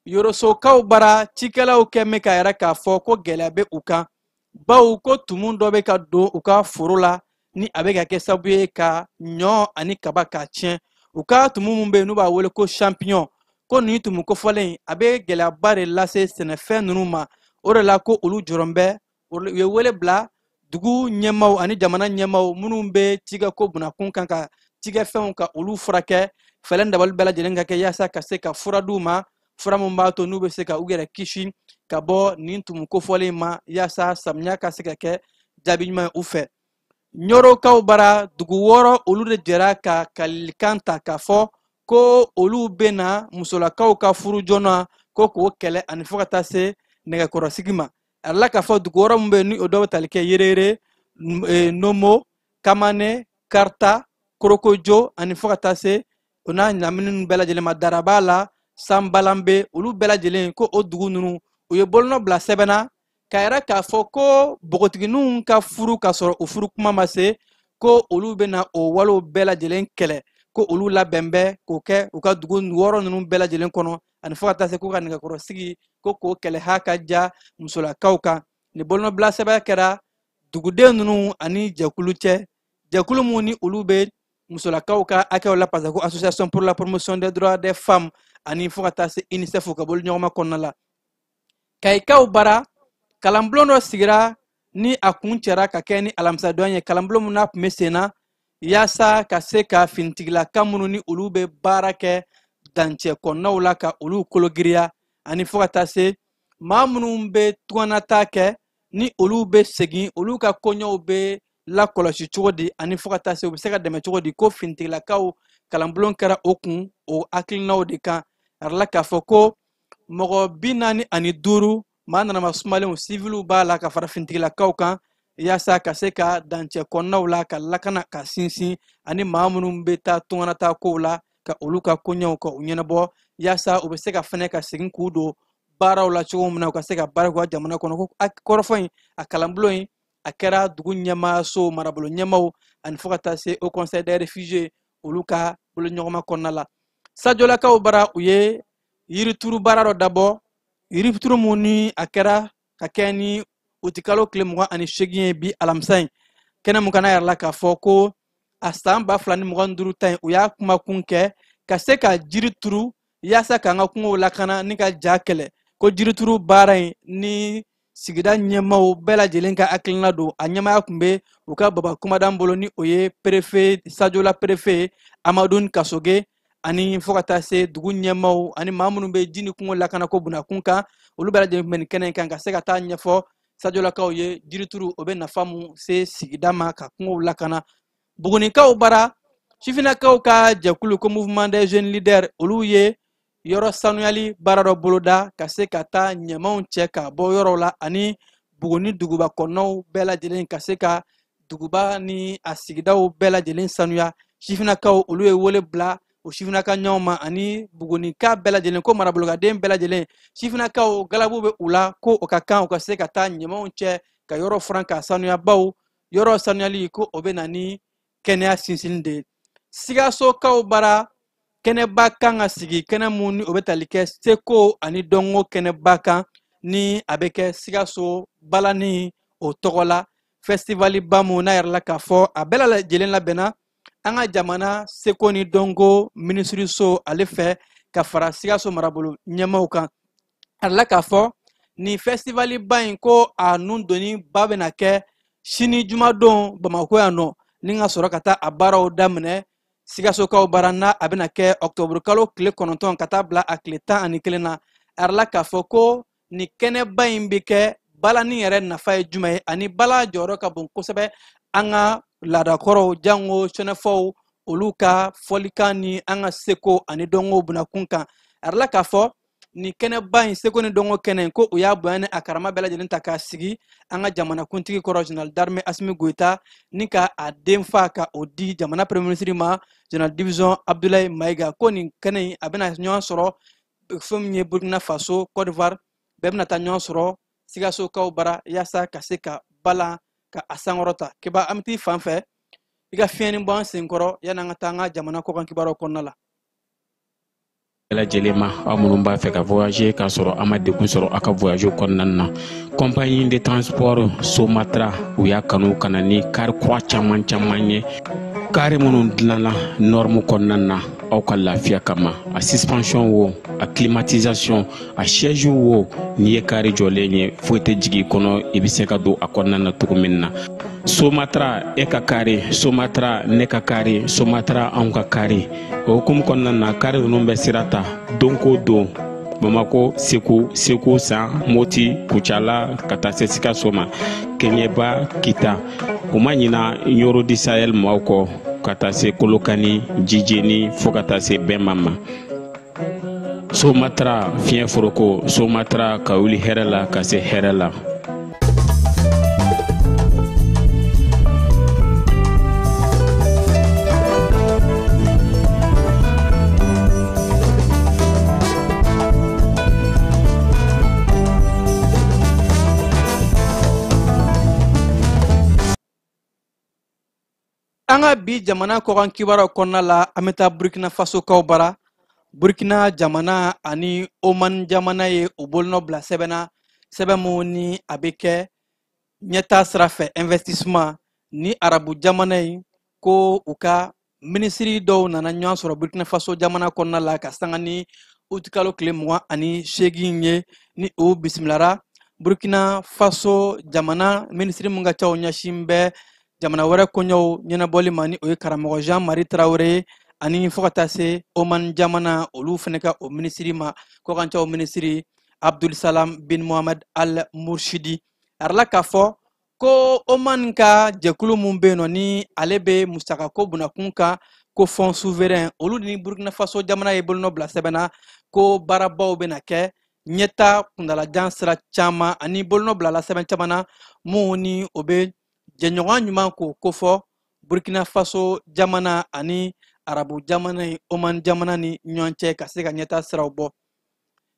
Yorosokaw bara, cikɛlaw kɛ bɛ k'a yɛrɛ k'a fɔ ko gɛlɛya bɛ u kan, bawo ko tumu dɔ bɛ ka don u ka foro la ni a bɛ ka kɛ sababu ye ka ɲɔ ani kaba k'a tiɲɛ. U ka tumu mun bɛ yen n'u b'a wele ko champignon, ko nin tumu kofɔlen a bɛ gɛlɛyaba de lase sɛnɛfɛn ninnu ma. O de la ko olu jɔrɔn bɛ, u ye wele bila dugu ɲɛmaaw ani jamana ɲɛmaaw minnu bɛ cikɛko bunakun kan ka cikɛfɛnw ka olu furakɛ, fɛɛrɛ dabali bɛɛ lajɛlen ka kɛ yaasa ka se ka fura d'u ma, fura min b'a to n'u bɛ se ka u yɛrɛ kisi ka bɔ nin tumu kofɔlen ma yaasa samiya ka se ka kɛ jaabi ɲuman ye u fɛ. Ɲɔrɔkaw bara, dugu wɔɔrɔ olu de jɛra ka kalilikan ta k'a fɔ ko olu bɛna musolakaw ka furu joona ko k'o kɛlɛ ani fo ka taa se nɛgɛkɔrɔsigi ma. A yirala k'a fɔ dugu wɔɔrɔ min bɛ yen ni o dɔw bɛ tali kɛ Yerere, Nomo, Kamane, Karta, Korokojo ani fo ka taa se o n'a lamini ninnu bɛɛ lajɛlen ma, Daraba la, Sanbalanbe, olu bɛɛ lajɛlen ko o dugu ninnu u ye bolonɔ bila sɛbɛn na k'a yira k'a fɔ ko npogotigininw ka furu ka sɔrɔ u furu kuma ma se, ko olu bɛna o walew bɛɛ lajɛlen kɛlɛ, ko olu labɛn bɛ k'o kɛ u ka dugu wɔɔrɔ ninnu bɛɛ lajɛlen kɔnɔ, ani fo ka taa se k'u ka nɛgɛkɔrɔsigi ko k'o kɛlɛ ha ka ja musolakaw kan. Nin bolonɔbila sɛbɛn kɛra duguden ninnu ani jɛkulu cɛ, jɛkulu mun ni olu bɛ musolakaw ka hakɛw la parce que ko Association pour la promotion des droits des femmes ani fo ka taa se UNICEF ka bolo ɲɔgɔnma kɔnɔna la. Kayikaw bara, kalanbulon dɔ sigira ni a kun cɛra ka kɛ ni alamisadon ye, kalanbulon mun n'a tun bɛ sen na yaasa ka se ka finitigilaka minnu ni olu bɛ baara kɛ dancɛ kɔnɔnaw la ka olu kologiriya, ani fo ka taa se maa minnu bɛ tungannata kɛ ni olu bɛ segin olu ka koɲɛw bɛ lakɔlɔsi cogo di, ani fo ka taa se u bɛ se ka dɛmɛ cogo di, ko finitigilakaw kalanbulon kɛra o kun o hakilinaw de kan. A yirala k'a fɔ ko mɔgɔ 45 maa nanama sumalenw siviliw b'a la ka fara finitigilakaw kan. yaasa ka se ka dancɛ kɔnɔnaw la ka lakana ka sinsin, ani maa minnu bɛ taa tunganata kow la ka olu ka koɲɛw ka u ɲɛnabɔ, yaasa u bɛ se ka fɛnɛ ka segin k'u don baaraw la cogo min na, u ka se ka baara k'u ka jamana kɔnɔ. Ko kɔrɔfɔ in a kalanbulon in a kɛra dugu ɲɛmaaso marabolo ɲɛmaaw ani fo ka taa se Haut Conseil des réfugiés olu ka boloɲɔgɔnma kɔnɔna la. Sajolakaw bara u ye yirituru baara dɔ dabɔ, yirituru mun ni a kɛra ka kɛ ni utikalo tile 28 ye bi alamisa in. Kɛnɛ mun kana yɛrɛ la k'a fɔ ko a san 2025 ta in u y'a kumakun kɛ ka se ka jiri turu yaasa k'an ka kungow lakana ni ka ja kɛlɛ. Ko jirituru baara in ni sigida ɲɛmaaw bɛɛ lajɛlen ka hakilina don, a ɲɛmaaya tun bɛ u ka baba kumadan bolo ni o ye préfet Sajola préfet Amadou Kasoge, ani fo ka taa se dugu ɲɛmaaw ani maa minnu bɛ ji ni kungo lakanako bunakun kan, olu bɛɛ lajɛlen tun bɛ nin kɛnɛ in kan ka se ka taa ɲɛfɔ Sajolakaw ye jirituru o bɛ nafa mun se sigida ma ka kungow lakana. Bugunikaw bara sifinnakaw ka jɛkulu ko Mouvement des jeunes leaders olu ye yɔrɔ sanuyali baara dɔ boloda ka se ka taa ɲamanw cɛ ka bɔ yɔrɔw la, ani Buguni duguba kɔnɔnaw bɛɛ lajɛlen ka se ka duguba ni a sigidaw bɛɛ lajɛlen sanuya. Sifinnakaw olu ye wele bila o sifinnaka ɲɔgɔn ma ani Bugunika bɛɛ lajɛlen ko marabolokaden bɛɛ lajɛlen, sifinnakaw galabu bɛ u la ko o ka kan u ka se ka taa ɲamanw cɛ ka yɔrɔ furan ka sanuya, baw yɔrɔ sanuyali ko o bɛ na ni kɛnɛya sinsinni de ye. Sikasokaw bara kɛnɛba kan ka sigi, kɛnɛ mun ni o bɛ tali kɛ seko ani dɔnko kɛnɛba kan ni a bɛ kɛ Sikaso balani o tɔgɔ la. Festivaliba mun n'a yɛrɛ la k'a fɔ a bɛɛ lajɛlen labɛnna an ka jamana seko ni dɔnko minisiriso ale fɛ ka fara Sikaso marabolo ɲɛmaaw kan. A yɛrɛ la k'a fɔ nin festivaliba in ko a nun donni ba bɛna kɛ sini jumadon Bamakɔ yan nɔ, ni ka sɔrɔ ka taa a baaraw daminɛ Sikasokaw bara n'a a bɛna kɛ ɔkutɔburu kalo tile 9 ka taa bila a tile 11 na. A yɛrɛ la k'a fɔ ko nin kɛnɛba in bɛ kɛ balani yɛrɛ nafa ye jumɛn ye, ani bala jɔyɔrɔ ka bon kosɛbɛ an ka laadakɔrɔw jango sɛnɛfɔw olu ka fɔlikan ni an ka seko ani dɔnko bunakun kan. A yɛrɛ la k'a fɔ nin kɛnɛba in seko ni dɔnko kɛnɛ in ko u y'a bonya ni a karama bɛɛ lajɛlen ta k'a sigi an ka jamanakuntigi kɔrɔ Général d'armée Assimi Goïta ni ka a den fa ka o di jamana premier ministre ma Général division Abdoulaye Maïga. Ko nin kɛnɛ in a bɛna ɲɔgɔn sɔrɔ fɛn min ye Burkina Faso, Côte d'Ivoire bɛɛ bɛna taa ɲɔgɔn sɔrɔ Sikasokaw bara yaasa ka se ka balan ka a sankɔrɔta. Keba an bɛ t'i fan fɛ i ka fiɲɛni bɔ an senkɔrɔ yanni an ka taa an ka jamana kɔkan kibaruyaw kɔnɔna la. Bɛɛ lajɛlen ma, aw minnu b'a fɛ ka voyager k'a sɔrɔ a ma degun sɔrɔ a ka voyage kɔnɔna na, compagnie de transport Somatra u y'a kanu ka na ni car kura caman caman ye, car minnu dilanna norme kɔnɔna na aw ka lafiya kama. A suspension wo, a climatisation, a siège wo, n'i ye car jɔlen ye foyi tɛ jigin i kɔnɔ, i bɛ se ka don a kɔnɔna na cogo min na. Somatra e ka kari, Somatra ne ka kari, Somatra anw ka kari. O hukumu kɔnɔna na kari ninnu bɛ sira ta don ko don, Bamako, Segu, Segu San, Moti, Kucala ka taa se Sikaso ma, Kɛɲɛba, Kita. U ma ɲina Ɲoro di Sahel maaw kɔ ka taa se Kolokani, Jijeni fo ka taa se Bɛnba ma. Somatra fiɲɛ foroko, Somatra ka wuli hɛrɛ la ka se hɛrɛ la. An ka bi jamana kɔkan kibaruyaw kɔnɔna la, an bɛ taa Burkina Faso kaw bara. Burkina jamana ani Oman jamana ye u bolonɔ bila sɛbɛn na, sɛbɛn mun ni a bɛ kɛ ɲɛtaa sira fɛ investissement ni arabu jamana in ko u ka minisiri dɔw nana ɲɔgɔn sɔrɔ Burkina Faso jamana kɔnɔna la ka sanga ni utikalo tile 28 ye, ni u bisimilara Burkina Faso jamana minisiri mun ka ca o ɲɛsin bɛ jamana wɛrɛ koɲɛw ɲɛnabɔli ma, ni o ye karamɔgɔ Jean-Marie Traoré ye, ani fo ka taa se Oman jamana olu fɛnɛ ka o minisiri ma, kɔkancaw minisiri Abdul Salam bin Mohamed Al Murshidi. A yɛrɛ la k'a fɔ ko Oman ka jɛkulu mun bɛ yen nɔ ni ale bɛ musakako bunakun kan ko fonds souverain, olu ni Burkina Faso jamana ye bolonɔ bila sɛbɛn na ko baarabaw bɛna kɛ ɲɛta kuntalajan sira caman, ani bolonɔ bilala sɛbɛn caman na mun ni o bɛ Jɛɲɔgɔn ɲuman k'o kofɔ Burkina Faso jamana ani arabu jamana in Oman jamana ni ɲɔgɔn cɛ ka se ka ɲɛta siraw bɔ.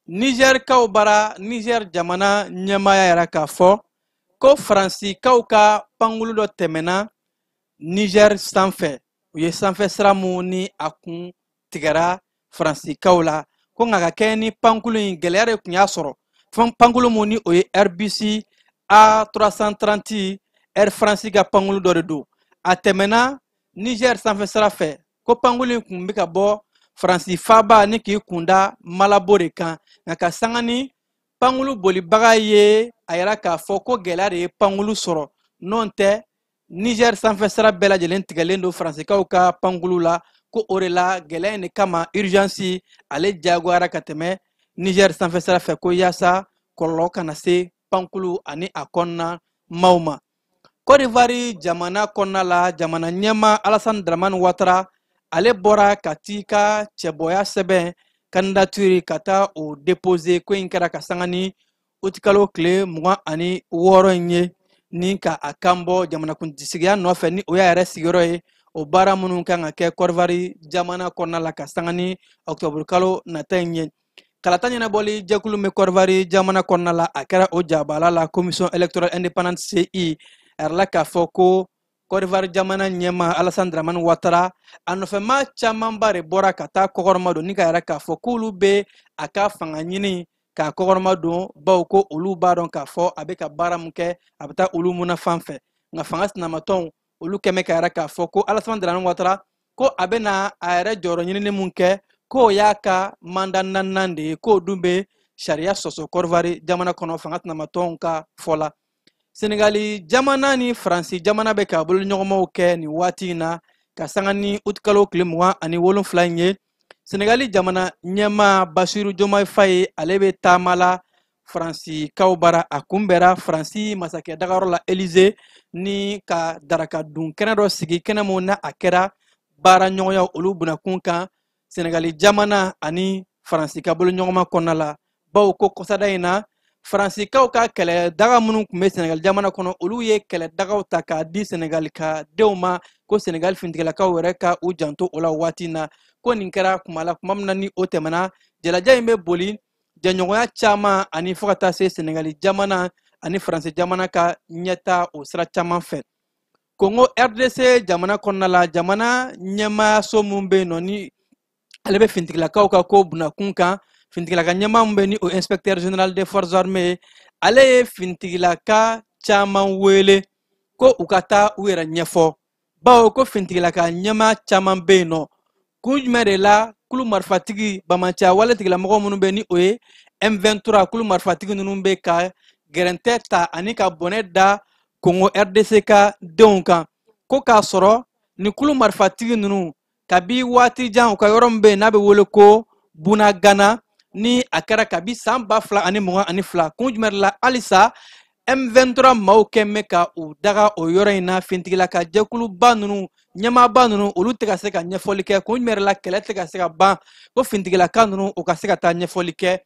Nizɛrikaw bara, Nizɛr jamana ɲɛmaaya yɛrɛ k'a fɔ ko Faransikaw ka pankulu dɔ tɛmɛna Nizɛr sanfɛ, u ye sanfɛ sira mun ni a kun tigɛra Faransikaw la, ko nka ka kɛɲɛ ni pankulu in gɛlɛya de tun y'a sɔrɔ. Pankulu mun ni o ye Airbus A330 Air France ka pankulu dɔ de don, a tɛmɛna Niger sanfɛ sira fɛ, ko pankulu in kun bɛ ka bɔ Faransi faaba ni k'i kunda Malabo de kan, nka ka sanga ni pankulu bolibaga ye a yira k'a fɔ ko gɛlɛya de ye pankulu sɔrɔ, n'o tɛ Niger sanfɛ sira bɛɛ lajɛlen tigɛlen don Faransikaw ka pankulu la, ko o de la gɛlɛya in de kama urgence ale diyagoyara ka tɛmɛ Niger sanfɛ sira fɛ, ko yaasa kɔlɔlɔ kana se pankulu ani a kɔnɔna maaw ma. Côte d'Ivoire jamana kɔnɔna la, jamana ɲɛmaa Alassane Dramane Ouattara ale bɔra ka t'i ka cɛbɔya sɛbɛn candidature ka taa o déposer. Ko in kɛra ka sanga ni utikalo tile 26 in ye, ni ka a kan bɔ jamanakuntigiya nɔfɛ ni o y'a yɛrɛ sigiyɔrɔ ye, o baara minnu kan ka kɛ Côte d'Ivoire jamana kɔnɔna la ka sanga ni octobre kalo nata in ye. Kalata ɲɛnabɔli jɛkulu bɛ Côte d'Ivoire jamana kɔnɔna la, a kɛra o jabala la commission électorale indépendante CI a yɛrɛ la k'a fɔ ko Côte d'Ivoire jamana ɲɛmaa Alassane Dramane Ouattara a nɔfɛmaa camanba de bɔra ka taa kɔkɔrɔma don, ni ka yɛrɛ k'a fɔ k'olu bɛ a ka fanga ɲini k'a kɔkɔrɔma don, bawo ko olu b'a dɔn k'a fɔ a bɛ ka baara mun kɛ a bɛ taa olu munna fan fɛ. Nka fanga sinamatɔnw olu kɛmɛ ka yɛrɛ k'a fɔ ko Alassane Dramane Ouattara ko a bɛna a yɛrɛ jɔyɔrɔ ɲinini mun kɛ, k'o y'a ka mandat naaninan de ye, k'o dun bɛ sariya sɔsɔ Côte d'Ivoire jamana kɔnɔ fanga sinamatɔnw ka fɔ la. Senegali jamana ni Faransi jamana bɛ ka boloɲɔgɔnmaw kɛ nin waati in na ka sanga ni utikalo tile 27 in ye. Senegali jamana ɲɛmaa Basiru Diomaye Faye ale bɛ taama la Faransikaw bara, a kunbɛra Faransi masakɛ dagayɔrɔ la Élysée ni ka daraka dun kɛnɛ dɔ sigi, kɛnɛ mun na a kɛra baara ɲɔgɔnya olu bunakun kan Senegali jamana ani Faransi ka boloɲɔgɔnma kɔnɔna la, bawo ko kɔsada in na Faransikaw ka kɛlɛdaga minnu tun bɛ Senegali jamana kɔnɔ, olu ye kɛlɛdagaw ta k'a di Senegali ka denw ma, ko Senegali finitigilakaw yɛrɛ ka u janto o la waati in na. Ko nin kɛra kuma la kuma min na ni o tɛmɛna, jalaja in bɛ boli jɛɲɔgɔnya caman ani fo ka taa se Senegali jamana ani Faransi jamana ka ɲɛta o sira caman fɛ. Kongo RDC jamana kɔnɔna la, jamana ɲɛmaayaso mun bɛ yen nɔ ni ale bɛ finitigilakaw ka ko bunakun kan, finitigilaka ɲɛmaa mun bɛ ni o inspecteur général des forces armées, ale ye finitigilaka caman wele ko u ka taa u yɛrɛ ɲɛfɔ, bawo ko finitigilaka ɲɛmaa caman bɛ yen nɔ. Kun jumɛn de la kulu marifatigi bamanciya wale tigilamɔgɔ minnu bɛ ni o ye M23 kulu marifatigi ninnu bɛ ka gɛrɛntɛ ta ani ka bɔnɛ da Kongo RDC ka denw kan, ko k'a sɔrɔ ni kulu marifatigi ninnu kabi waati jan u ka yɔrɔ min bɛ yen n'a bɛ wele ko Bunagana, ni a kɛra kabi san 2022, kun jumɛn de la halisa M23 maaw kɛn bɛ ka u daga o yɔrɔ in na? Finitigilaka jɛkuluba ninnu ɲɛmaaba ninnu olu tɛ ka se ka ɲɛfɔli kɛ, kun jumɛn de la kɛlɛ tɛ ka se ka ban, ko finitigilaka ninnu u ka se ka taa ɲɛfɔli kɛ,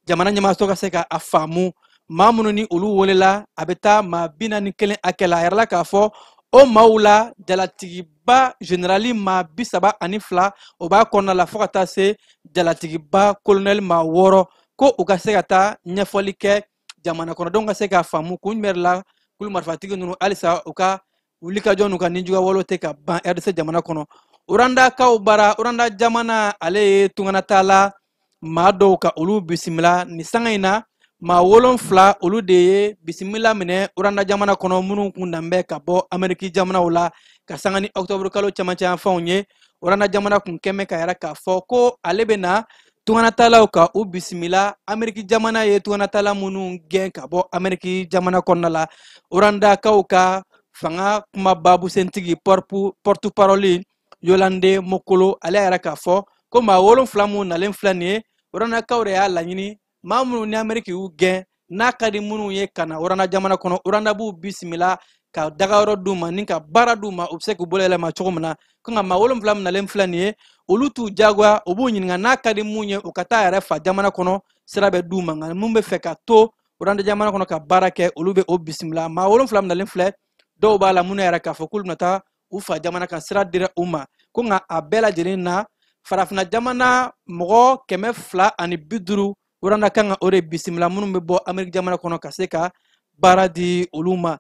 jamana ɲɛmaaso ka se ka a faamu. Maa minnu ni olu welela a bɛ taa maa 41 hakɛ la, a yɛrɛ la k'a fɔ o maaw la jalatigiba generali maa 32 o b'a kɔnɔna la, fo ka taa se jalatigiba kolonɛli maa 6, ko u ka se ka taa ɲɛfɔli kɛ jamana kɔnɔdenw ka se k'a faamu kun jumɛn de la kulu marifatigi ninnu halisa u ka wulikajɔ n'u ka nijuguya walew tɛ ka ban RDC jamana kɔnɔ. Urandakaw bara, Uranda jamana ale ye tunganataala maa dɔw ka olu bisimila nin sanga in na, maa 7 olu de ye bisimila minɛ Uranda jamana kɔnɔ minnu kun dan bɛ ka bɔ Ameriki jamanaw la ka sanga ni octobre kalo cɛmancɛ yanfanw ye. Uranda jamana kun kɛn bɛ ka yɛrɛ k'a fɔ ko ale bɛ na tunganataalaw ka u bisimila Ameriki jamana ye tunganataala minnu gɛn ka bɔ Ameriki jamana kɔnɔna la. Urandakaw ka fanga kuma babusentigi porte-parole Yolande Mokolo ale yɛrɛ k'a fɔ ko maa 7 minnu nalen filɛ nin ye, Urandakaw de y'a laɲini maa minnu ni Ameriki y'u gɛn n'a ka di minnu ye ka na Uranda jamana kɔnɔ, Uranda b'u bisimila ka dagayɔrɔ d'u ma ni ka baara d'u ma, u bɛ se k'u bolo yɛlɛma cogo min na. Ko nka maa 7 min nalen filɛ nin ye, olu t'u diyagoya, u b'u ɲininka n'a ka di mun ye u ka taa yɛrɛ fa jamana kɔnɔ, sira bɛ d'u ma, nka mun bɛ fɛ ka to Uranda jamana kɔnɔ ka baara kɛ, olu bɛ o bisimila. Maa 7 min nalen filɛ, Dɔw b'a la minnu yɛrɛ k'a fɔ k'olu bɛna taa u fa jamana kan, sira dira u ma. Ko nka a bɛɛ lajɛlen na, farafinna jamana mɔgɔ 250 Rwanda kan ka o de bisimila, minnu bɛ bɔ Ameriki jamana kɔnɔ ka se ka baara di olu ma.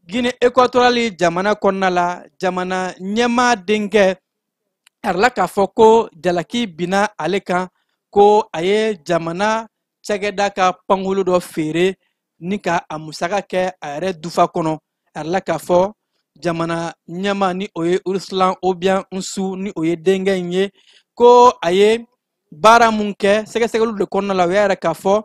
Guinée équatoriale jamana kɔnɔna la, jamana ɲɛmaa denkɛ a yirala k'a fɔ ko jalaki binna ale kan, ko a ye jamana cakɛda ka pankulu dɔ feere ni ka a musaka kɛ a yɛrɛ dufa kɔnɔ. A yirala k'a fɔ jamana ɲɛmaa ni o ye Ruslan Obiang Nsu, ni o ye denkɛ in ye, ko a ye baara mun kɛ sɛgɛsɛgɛliw de kɔnɔna la, o y'a yira k'a fɔ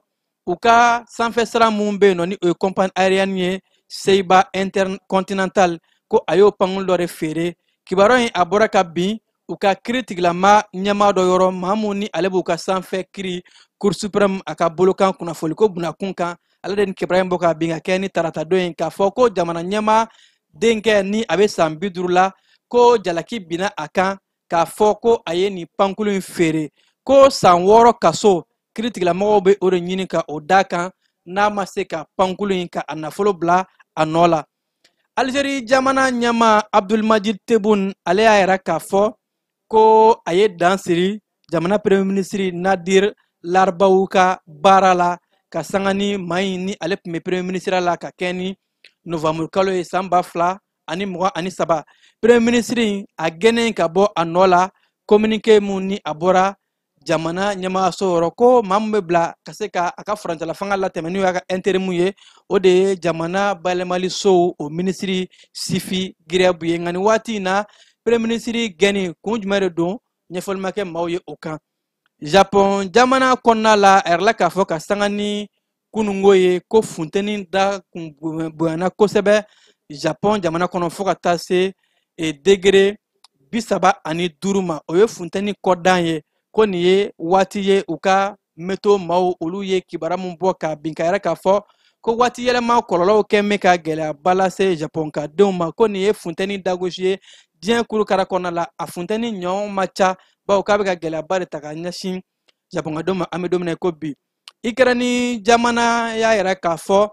u ka sanfɛ sira mun bɛ yen nɔ, ni o ye compagnie aérienne ye Seiba Intercontinental, ko a y'o pankulu dɔ de feere. Kibaruya in a bɔra ka bin u ka kiiri tigilama ɲɛmaa dɔ yɔrɔ, maa mun ni ale b'u ka sanfɛ kiiri Cour suprême a ka bolokan kunnafoliko bunakun kan. Ale de ni kibaruya in bɔ ka bin ka kɛ ni tarata don ye, k'a fɔ ko jamana ɲɛmaa denkɛ ni a bɛ san 50 la, ko jalaki binna a kan k'a fɔ ko a ye nin pankulu in feere, ko san 6 kaso kiiri tigilamɔgɔw bɛ o de ɲini ka o d'a kan n'a ma se ka pankulu in ka a nafolo bila a nɔ la. Algérie jamana ɲɛmaa Abdulmajid Tebboune, ale y'a yira k'a fɔ ko a ye dan siri jamana premier ministre Nadir Larbaou ka baara la, ka sanga ni maa in ni ale tun bɛ premier ministre la ka kɛ ni novembre kalo ye san 2023. Premier ministre in a gɛnnen ka bɔ a nɔ la, communiqué mun ni a bɔra jamana ɲɛmaayaso yɔrɔ, ko maa mun bɛ bila ka se ka a ka furancɛla fanga latɛmɛ n'o y'a ka intérim ye, o de ye jamana bayɛlɛmalisow o minisiri Sifi Girɛbu ye. Nka nin waati in na, premier ministre gɛnni kun jumɛn de don, ɲɛfɔli ma kɛ maaw ye o kan. Japon jamana kɔnɔna la, a yirala k'a fɔ ka sanga ni kununko ye, ko funteni da kun bonyana kosɛbɛ Japon jamana kɔnɔ fo ka taa se degré 35 ma. O ye funteni kɔdan ye. Ko nin ye waati ye u ka météo maaw olu ye kibaruya mun bɔ ka bin ka yɛrɛ k'a fɔ ko waati yɛlɛma kɔlɔlɔw kɛ bɛ ka gɛlɛyaba lase Japon ka denw ma. Ko nin ye funteni dagosi ye diɲɛ kurukara kɔnɔna la, a funteni ɲɔgɔn ma ca, bawo k'a bɛ ka gɛlɛyaba de ta ka ɲɛsin Japon ka denw ma an bɛ don min na i ko bi. Ukraine jamana y'a yira k'a fɔ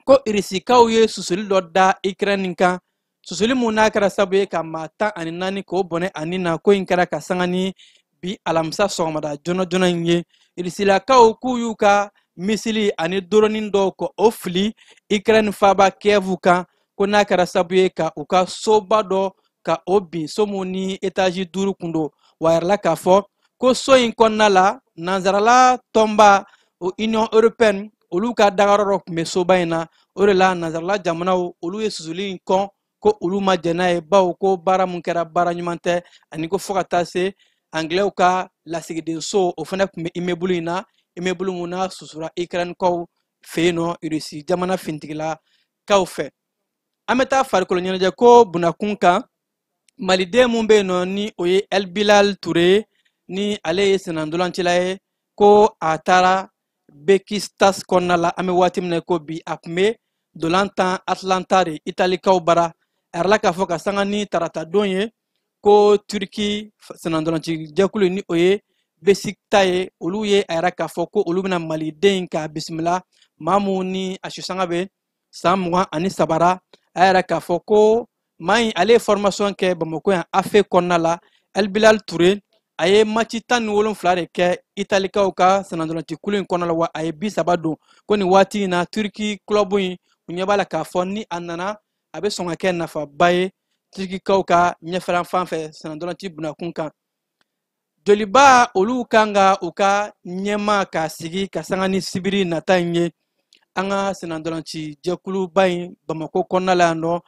ko Irisikaw ye susuli dɔ da Ukraine kan, susuli mun n'a kɛra sababu ye ka maa 14 k'o bɔnɛ a ni na. Ko in kɛra ka sanga ni bi alamisa sɔgɔmada joona joona in ye. Irisilakaw k'u y'u ka misili ani doronin dɔw ka o fili Ukraine faaba Kiev kan, ko n'a kɛra sababu ye ka u ka soba dɔ ka o bin, so mun ni étage 5 kun don. Wa a yirala k'a fɔ ko so in kɔnɔna la, nanzarala tɔnba o Union européenne olu ka dagayɔrɔ dɔ tun bɛ soba in na. O de la nanzarala jamanaw olu ye susuli in kɔn, ko olu ma jɛn n'a ye, bawo ko baara mun kɛra baara ɲuman tɛ, ani ko fo ka taa se anglais ka lasigidenso o fana tun bɛ immeuble in na, immeuble mun n'a susura Ukraine kaw fɛ yen nɔ, Russie jamana finitigilakaw fɛ. An bɛ taa farikolo ɲɛnajɛ ko bunakun kan. Maliden mun bɛ yen nɔ ni o ye El Bilal Toure, ni ale ye sennantolancila ye, ko a taara Besiktas kɔnɔna la an bɛ waati min na ko bi. A tun bɛ dolan tan Atlanta de Italikaw bara. A yirala k'a fɔ ka sanga ni tarata don ye, ko Turki sennantolaci jɛkulu ni o ye Besiktas ye, olu ye a yira k'a fɔ ko olu bɛna maliden in k'a bisimila, maa mun ni a sisanga bɛ san 23 ra. A yira k'a fɔ ko maa in ale ye formation kɛ Bamakɔ yan AFE kɔnɔna la. El Bilal Toure a ye match 17 de kɛ Italikaw ka sennantolaci kulu in kɔnɔna la, wa a ye 30 don. Ko nin waati in na Turki club in u ɲɛ b'a la k'a fɔ ni a nana a bɛ sɔn ka kɛ nafaba ye Turkikaw ka ɲɛfɛla fan fɛ sennantolaci bunakun kan. Joliba olu kan ka u ka ɲɛma ka sigi ka sanga ni sibiri nata in ye an ka sennantolaci jɛkuluba in Bamakɔ kɔnɔna la yan nɔ.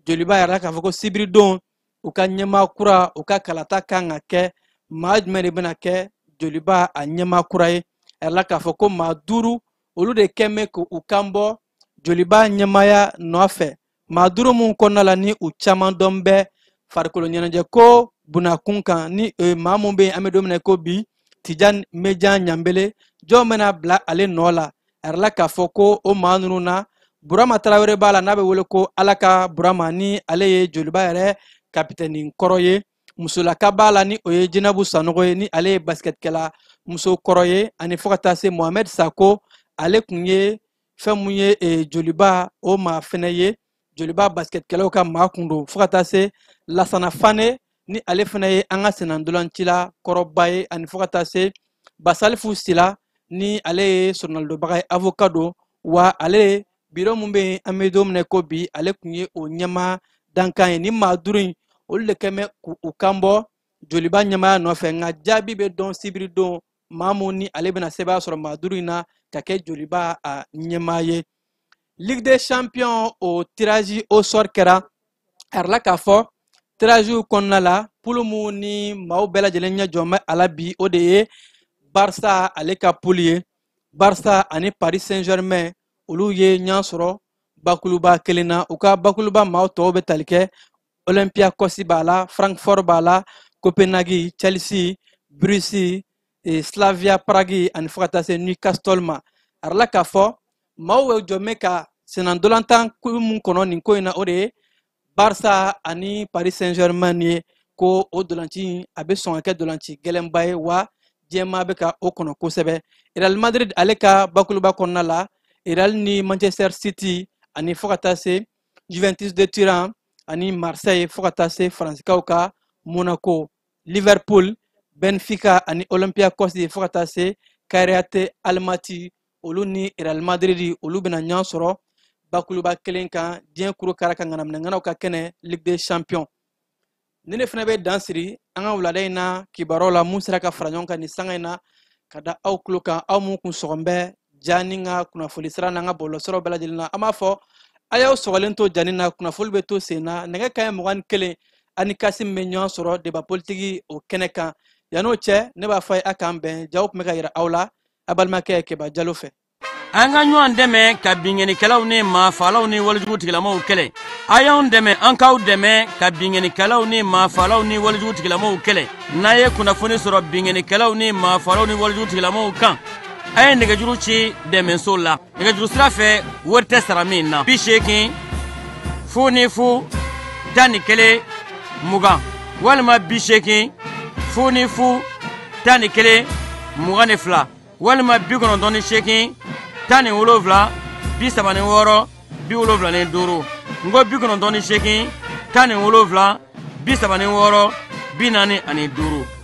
Joliba yɛrɛ k'a fɔ ko sibiri don u ka ɲɛmaa kura u ka kalata kan ka kɛ, maa jumɛn de bɛna kɛ Joliba a ɲɛmaa kura ye. A yɛrɛ k'a fɔ ko maa 5 olu de kɛn bɛ k'u kan bɔ Joliba ɲɛmaaya nɔfɛ. Maa 5 mun kɔnɔna la ni u caman dɔn bɛ farikolo ɲɛnajɛ ko bunakun kan, ni maa mun bɛ yen an bɛ don min na ko bi Tijan Mejan Ɲanbele, jɔn bɛna bila ale nɔ la. A yɛrɛ k'a fɔ ko o maa ninnu na Burama Tarawele b'a la, n'a bɛ wele ko Ala ka Burama, ni ale ye Joliba yɛrɛ kapitɛni kɔrɔ ye. Musolaka b'a la ni o ye Jɛnɛbu Sanogo ye, ni ale ye basketkɛla muso kɔrɔ ye, ani fo ka taa se Mohamed Sako, ale kun ye fɛn mun ye Joliba o maa fɛnɛ ye. Joliba basketkɛlaw ka maa kun don, fo ka taa se Lasana Fane ni ale fana ye an ka sennantolancila kɔrɔba ye, ani fo ka taa se Basalifu Sila ni ale ye soronalidonbaga ye, avocat don, wa ale biro mun bɛ yen an bɛ don min na ko bi, ale tun ye o ɲɛmaa dankan ye. Ni maa 5 in olu de kɛn bɛ k'u kan bɔ Joliba ɲɛmaaya nɔfɛ, nka jaabi bɛ dɔn sibiri don maa mun ni ale bɛna sɛbɛn sɔrɔ maa 5 in na ka kɛ Joliba a ɲɛmaa ye. Ligue des champions o tirage au sort kɛra, a yirala k'a fɔ tirage kɔnɔna la poule mun ni maaw bɛɛ lajɛlen ɲɛ jɔ bɛ a la bi, o de ye Barça ale ka poule ye. Barça ani Paris Saint-Germain olu ye ɲɔgɔn sɔrɔ bakuluba kelen na. U ka bakuluba maaw tɔw bɛ tali kɛ Olympiakos b'a la, Francfort b'a la, Copenhague, Chelsea, Bruxelles, Slavia Prague ani fo ka taa se Newcastle ma. A yirala k'a fɔ maaw bɛ jɔ bɛ ka sennantolatan kulu mun kɔnɔ nin ko in na, o de ye Barça ani Paris Saint-Germain ye, ko o dolanci in a bɛ sɔn ka kɛ dolanci gɛlɛnba ye, wa diɲɛmaa bɛ ka o kɔnɔ kosɛbɛ. Real Madrid ale ka bakuluba kɔnɔna la, Real ni Manchester City ani fo ka taa se Juventus de Turin ani Marseille, fo ka taa se Faransikaw ka Monaco, Liverpool, Benfica ani Olympiakos, fo ka taa se Kairat Almaty, olu ni Real Madrid olu bɛna ɲɔgɔn sɔrɔ bakuluba kelen kan diɲɛ kuru kara ka ŋanaminɛŋanaw ka kɛnɛ Ligue des champions. Ni ne fana bɛ dan siri an ka wulada in na kibaruyaw la mun sera ka fara ɲɔgɔn kan nin sanga in na ka da aw tulo kan, aw mun kun sɔgɔn bɛ Jani ka kunnafoni sira n'an ka bɔlɔlɔsiraw bɛɛ lajɛlen na. An b'a fɔ a y'aw sɔgɔlen to Jani na, kunnafoni bɛ to sen na. Nɛgɛ kanɲɛ 21 ani Kasim bɛ ɲɔgɔn sɔrɔ débat politique o kɛnɛ kan. Yan'o cɛ ne b'a fɔ a ye a k'an bɛn, jaw tun bɛ ka yira aw la a balimakɛ Keba Jalo fɛ. An ka ɲɔgɔn dɛmɛ ka binkannikɛlaw ni maafaalaw ni walejugu tigilamɔgɔw kɛlɛ. A y'anw dɛmɛ, an k'aw dɛmɛ ka binkannikɛlaw ni maafaalaw ni walejugu tigilamɔgɔw kɛlɛ. N'a ye kunnafoni sɔrɔ binkannikɛlaw ni maafaalaw ni walejugu tigilamɔgɔw kan, a ye nɛgɛjuru ci dɛmɛso la. Nɛgɛjuru sira fɛ wari tɛ sara min na. 80 00 11 20 walima 80 00 11 22 walima 98 17 36 75. N ko 98 17 36 45.